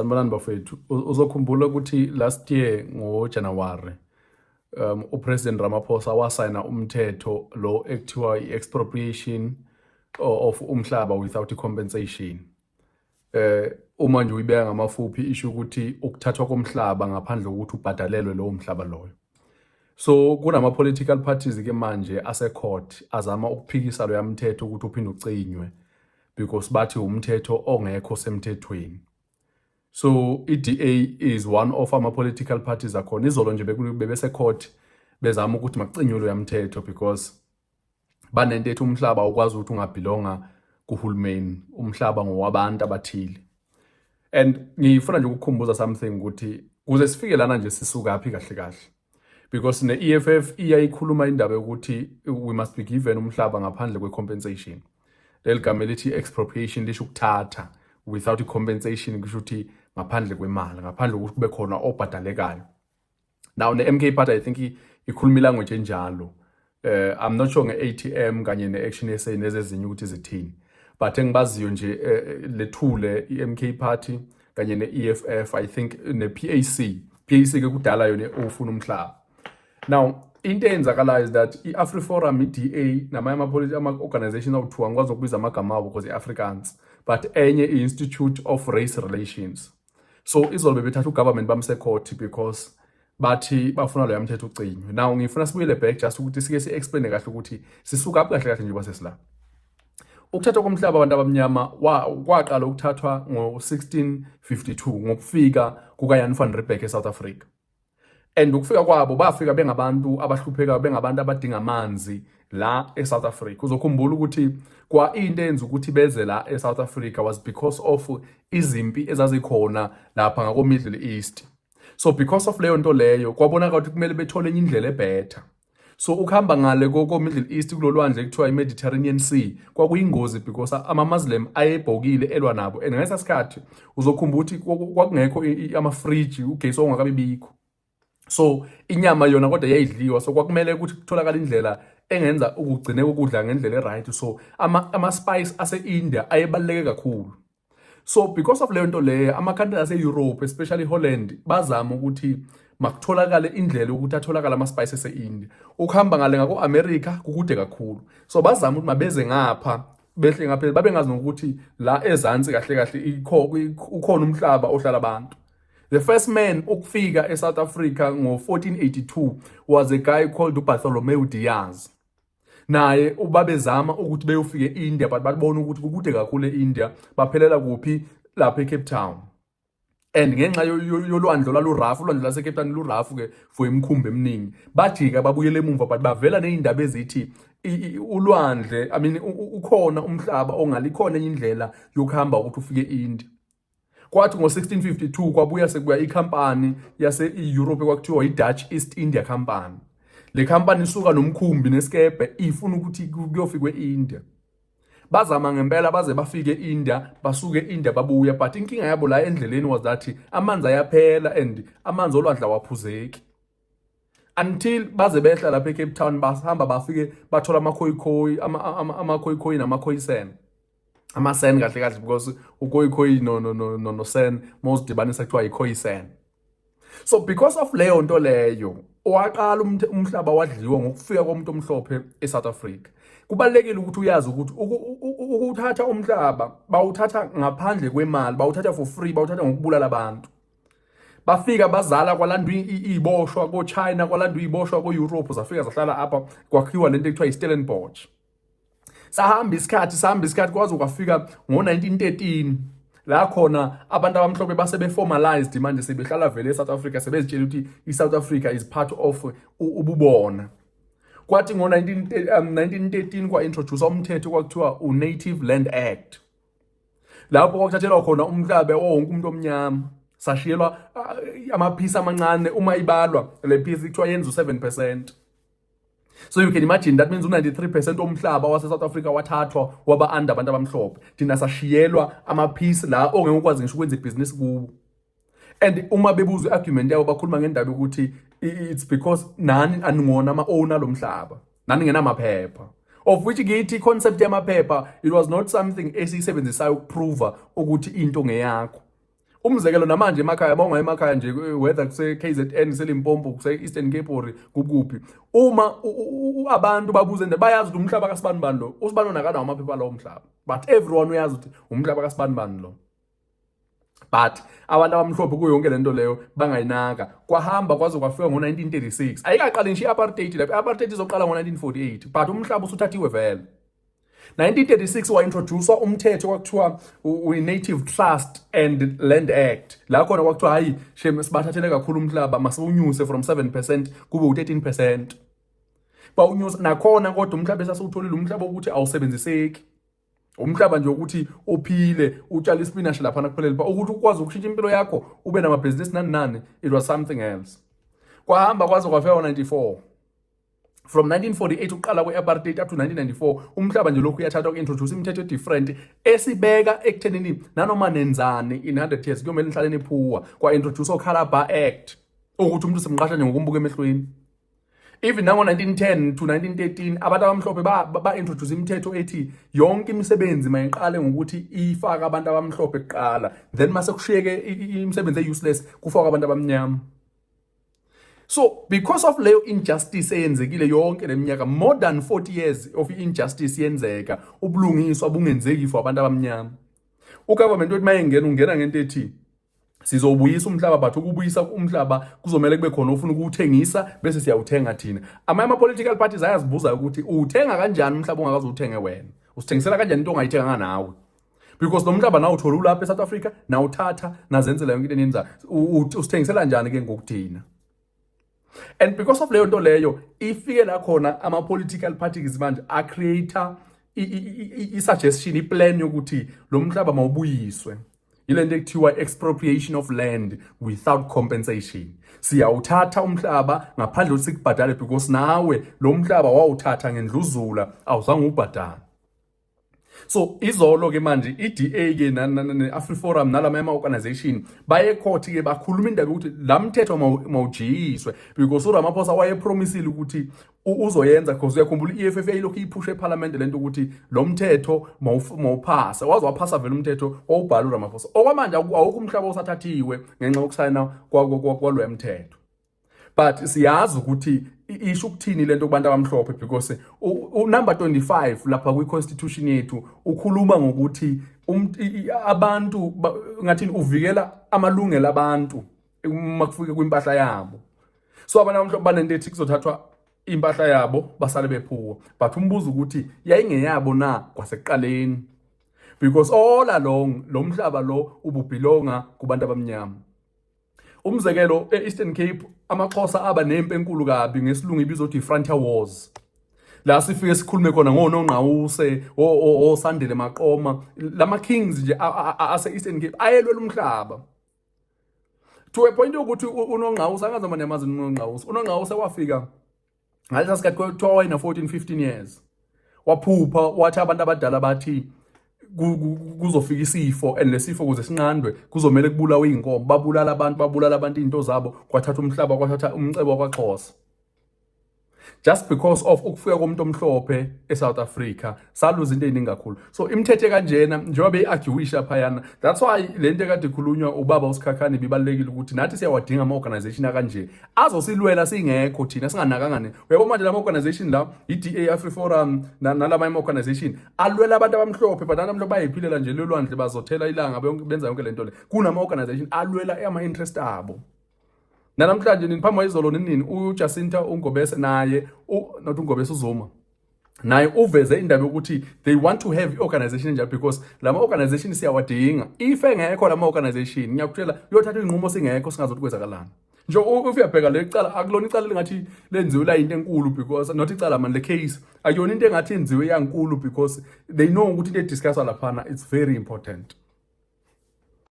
Sanibonani bafethu. Uzokhumbula ukuthi last year ngoJanuary uPresident Ramaphosa wasayina umthetho lo ekuthiwa i-expropriation of umhlaba without compensation. Uma nje uyibeka ngamafuphi, isho ukuthi ukuthathwa komhlaba ngaphandle kokuthi ubhadalelwe lowo mhlaba loyo. So kunama political parties ke manje ase-court azama ukuphikisa loya mthetho ukuthi uphinde ucinywe because bathi umthetho ongekho semthethweni. So i-DA is one of ama political parties akhona. Izolo nje bebese court bezama ukuthi makucinywe loya mthetho because banento ethi umhlaba ukwazi ukuthi ungabelonga kuhulumeni, umhlaba ngowabantu abathile. And ngifuna nje ukukukhumbuza something ukuthi kuze sifike lana nje sisukaphi kahle kahle, because ne-EFF iyayikhuluma indaba yokuthi we must be given umhlaba ngaphandle kwe-compensation. Leli gama elithi expropriation lisho ukuthatha without i-compensation, kusho ukuthi ngaphandle kwemali, ngaphandle kokuthi kube khona obhadalekayo. Now ne-MK Party, I think, ikhuluma ilanguage enjalo. I'm not sure nge-ATM kanye ne-Action SA nezezinye ukuthi zithini, but engibaziyo nje lethule i-MK Party kanye ne-EFF, I think ne-PAC. PAC ke kudala yona ufuna umhlaba. Now into eyenzakalayo is that i-AfriForum, i-DA namanye ama-organization awu-two, angikwazi ukubiza amagama abo because i-Afrikaans, but enye i-Institute of Race Relations. So izolo bebethatha ugovernment bamse court because bathi bafuna loya mthetho ucinywe. Now ngifuna sibuyele back just ukuthi sike si-explain kahle ukuthi sisuka aphi kahle kahle njengoba sesila. Ukuthathwa komhlaba abantu abamnyama kwaqala ukuthathwa ngo-1652 ngokufika kukaJan van Riebeeck eSouth Africa. And ukufika kwabo, bafika bengabantu abahluphekayo, bengabantu abadinga amanzi la eSouth Africa. Uzokhumbula ukuthi kwa into eyenza ukuthi beze la eSouth Africa was because of izimpi ezazikhona lapha ngako Middle East. So because of leyo nto leyo, kwabonakala ukuthi kumele bethole enye indlela ebetter. So ukuhamba ngale ko Middle East, kulolwandle kuthiwa i-Mediterranean Sea, kwakuyingozi because ama-Muslim ayebhokile elwa nabo, and ngalesa sikhathi uzokhumbula ukuthi kwakungekho ama-fridge, ugesi ongakabi bikho, so inyama yona kodwa yayidliwa. So kwakumele ukuthi kutholakale indlela engenza ukugcineka ukudla ngendlela e-right. So ama-spice ase-India ayebaluleke kakhulu. So because of leyo nto leyo, ama-country ase-Europe, especially Holland, bazama ukuthi makutholakale indlela yokuthi atholakale ama-spice ase-India. Ukuhamba ngale ngako-America kukude kakhulu, so bazama ukuthi mabeze ngapha, behle ngapha, babengazi nokuthi la ezansi kahle kahle ukhona umhlaba ohlala abantu. The first man ukufika eSouth Africa ngo-1482 was a guy called uBartholomew Diaz. Naye ubabezama ukuthi beyofika e-India, but babona ukuthi kukude kakhulu e-India. Baphelela kuphi? Lapha eCape Town. And ngenxa yolwandle lwalurough, ulwandle lwase-Cape Town lurough ke for imikhumbi eminingi, bajika babuyela emuva, but bavela ney'ndaba ezithi ulwandle, I mean, ukhona umhlaba ongalikhona, enye indlela yokuhamba ukuthi ufike e-India. Kwathi ngo-1652 kwabuya sekuya ikhampani yase-Europe kwakuthiwa i-Dutch East India Company. Le khampani isuka nomkhumbi nesikebhe, ifuna ukuthi kuyofikwe e-India. Bazama ngempela baze bafike e-India, basuke e-India babuya, but inkinga yabo la endleleni was that amanzi ayaphela and amanzi olwandle awaphuzeki until baze behla lapha eCape Town. Basahamba bafike bathola amakhoyikhoi, amakhoyikhoi namakhoyisan, ama-San kahle kahle, because uKhoikhoi no San mawuzidibanisa kuthiwa iKhoisan. So because of leyo nto leyo, waqala umhlaba wadliwa ngokufika komuntu omhlophe eSouth Africa. Kubalekile ukuthi uyazi ukuthi ukuthatha umhlaba bawuthatha ngaphandle kwemali, bawuthatha for free, bawuthatha ngokubulala abantu. Bafika bazala, kwalandwa iziboshwa ko-China, kwalandwa iziboshwa ko-Europe, zafika zahlala apha, kwakhiwa lento ekuthiwa i-Stellenbosch. Sahamba isikhathi, sahamba isikhathi, kwaze kwafika ngo-1913 la khona abantu abamhlophe base be-formalized manje, sebehlala vele e-South Africa, sebezitshela ukuthi i-South Africa is part of ububona. Kwathi ngo-1913 kwa-introduce umthetho kwakuthiwa u-Native Land Act, lapho kwakuthathelwa khona umhlaba wonke umuntu omnyama. Sashiyelwa amaphisi amancane. Uma ibalwa le piece, kuthiwa yenza u-7%. So you can imagine, that means u-93% omhlaba wase-South Africa wathathwa waba under abantu abamhlophe. Thina sashiyelwa amaphisi la ongeke ukwazi ngisho ukwenza ibhizinisi kuwo. And uma bebuza i-argument yabo, bakhuluma ngendaba yokuthi it's because nani aningona ama-owner lo mhlaba, nani ngenamaphepha, of which kithi i-concept yamaphepha, it was not something esiyisebenzisayo ukuprova ukuthi into ngeyakho. Umzekelo, namanje emakhaya, uma emakhaya nje, whether kuse KZN, seLimpopo, kuse Eastern Cape or kukuphi, uma abantu babuze nje, bayazi ukuthi umhlaba kasibani bani lo. Usibani onakanawo amaphepha lowo mhlaba, but everyone uyazi ukuthi umhlaba kasibani bani lo. But abantu abamhlophe kuyo yonke lento leyo bangayinaka. Kwahamba kwaze kwafika ngo-1936, ayikaqali ngisho i-apartheid lapho. I-apartheid izoqala ngo-1948, but umhlaba usuthathiwe vele. 1936 wa-introducewa umthetho kwakuthiwa we-Native Trust and Land Act, la khona kwakuthiwa, hayi shem, sibathathele kakhulu umhlaba, masiwunyuse from 7% kube u-13%. Bawunyusa nakhona, kodwa umhlaba esasiwutholile umhlaba ukuthi awusebenziseki, umhlaba nje ukuthi uphile, utshala ispinashi laphana kuphelele pha, ukuthi ukwazi ukushintsha impilo yakho, ube namabhizinisi nani nani, it was something else. Kwahamba kwaze kwafika ngo-94. From 1948 uqala kwe-apartheid up to 1994, umhlaba nje lokhu uyathathwa, ku-introduce imithetho different esibeka ekuthenini nanoma nenzani in 100 years kuyomele nihlale niphuwa. Kwa-introduce o-Calabar Act, ukuthi umuntu simqasha nje ngokumbuka emehlweni. Even nango-1910 to 1913, abantu abamhlophe ba-introduce imithetho ethi yonke imisebenzi mayiqale ngokuthi ifake abantu abamhlophe kuqala, then mase kushiyeke imisebenzi e-useless kufakwe abantu abamnyama. So because of leyo injustice eyenzekile yonke leminyaka, more than 40 years of injustice yenzeka, ubulungiswa bungenzeki for abantu abamnyama, ugovernment wethi mayengena, ungena ngento ethi sizowubuyisa umhlaba, but ukubuyisa umhlaba kuzomele kube khona ofuna ukuwuthengisa, bese siyawuthenga thina. Amanye ama-political parties ayazibuza ukuthi uwuthenga kanjani umhlaba ongakaze uwuthenge wena? Usithengisela kanjani into ongayithenganga nawe? Because lo mhlaba nawe uthola ulapha eSouth Africa, nawuthatha, nazenzela yonke into eniyenzayo. Usithengisela njani ke ngokuthina? And because of leyo nto leyo, ifike la khona ama-political parties manje a-create i-suggestion, i-plan yokuthi lo mhlaba mawubuyiswe. Ile nto ekuthiwa expropriation of land without compensation. Siyawuthatha umhlaba ngaphandle kokuthi sikubhadale, because nawe lo mhlaba wawuthatha ngendluzula, awuzange ubhadale. So izolo ke manje i-DA ke ne-AfriForum nalamanye ama-organization baye court ke, bakhuluma indaba yokuthi la mthetho mawujiyiswe, because uRamaphosa wayepromisile ukuthi uzoyenza, because uyakhumbula i-EFF yayilokhu iyiphusha eParliament lento ukuthi lo mthetho mawuphase. Waze waphasa vele umthetho, wawubhala uRamaphosa. Okwamanje awukho umhlaba osathathiwe ngenxa yokusayina kwalo mthetho, but siyazi ukuthi isho ukuthini lento kubantu abamhlophe, because unumber 25 lapha kwi-constitution yethu ukhuluma ngokuthi abantu ngathini, uvikela amalungelo abantu uma kufika kwimpahla yabo. So abantu abamhlophe banento ethi kuzothathwa impahla yabo, basale bephuwa, but umbuzo ukuthi yayingeyabo na kwasekuqaleni? Because all along lo mhlaba lo ububelonga kubantu abamnyama. Umzekelo, e-Eastern Cape amaXhosa aba nempi enkulu kabi, ngesilungu ibizwa ukuthi i-Frontier Wars, la sifike sikhulume khona ngoNongqawuse, oSandile Maqoma, lama kings nje ase-Eastern Cape ayelwela umhlaba to a point yokuthi uNongqawuse, angazi noma niyamazi uNongqawuse, uNongqawuse wafika ngalesa sikhathi kuthiwa wayena 14 15 years, waphupha wathi abantu abadala bathi kuzofika isifo, and lesifo ukuze sinqandwe kuzomele kubulawe iy'nkomo. Babulala abantu, babulala abantu, iy'nto zabo, kwathatha umhlaba, kwathatha umcebo wakwaXhosa, just because of ukufika komuntu omhlophe eSouth Africa. Saluza into eziningi kakhulu. So imithetho kanjena njengoba beyi-arguisha phayana, that's why le nto ekade ikhulunywa ubaba uSikhakhane bibalulekile, ukuthi nathi siyawadinga ama-organization akanje azosilwela singekho thina, singanakangane. Uyabo manje lama organization la, i-DA, AfriForum, nalamanye ama-organization alwela abantu abamhlophe, but abantu abamhlophe bayiphilela nje lolwandle, bazothela ilanga, benza yonke lento le. Kunama-organization alwela ama-interest abo. Namhlanje nini, phambi kwayizolo, nini, uJacinta uNgobese naye, not uNgobese, uZuma naye uveze indaba yokuthi they want to have i-organization enjalo, because lama organization siyawadinga. If engekho lama organization, ngiyakutshela, kuyothatha iy'nqumo singekho, singazothi kwenzakalani. Nje if uyabheka le cala, akulona icala elingathi lenziwe la into enkulu, because not icala man, le case akuyona into engathi yenziwe yankulu, because they know ukuthi into ediscusswa laphana, it's very important.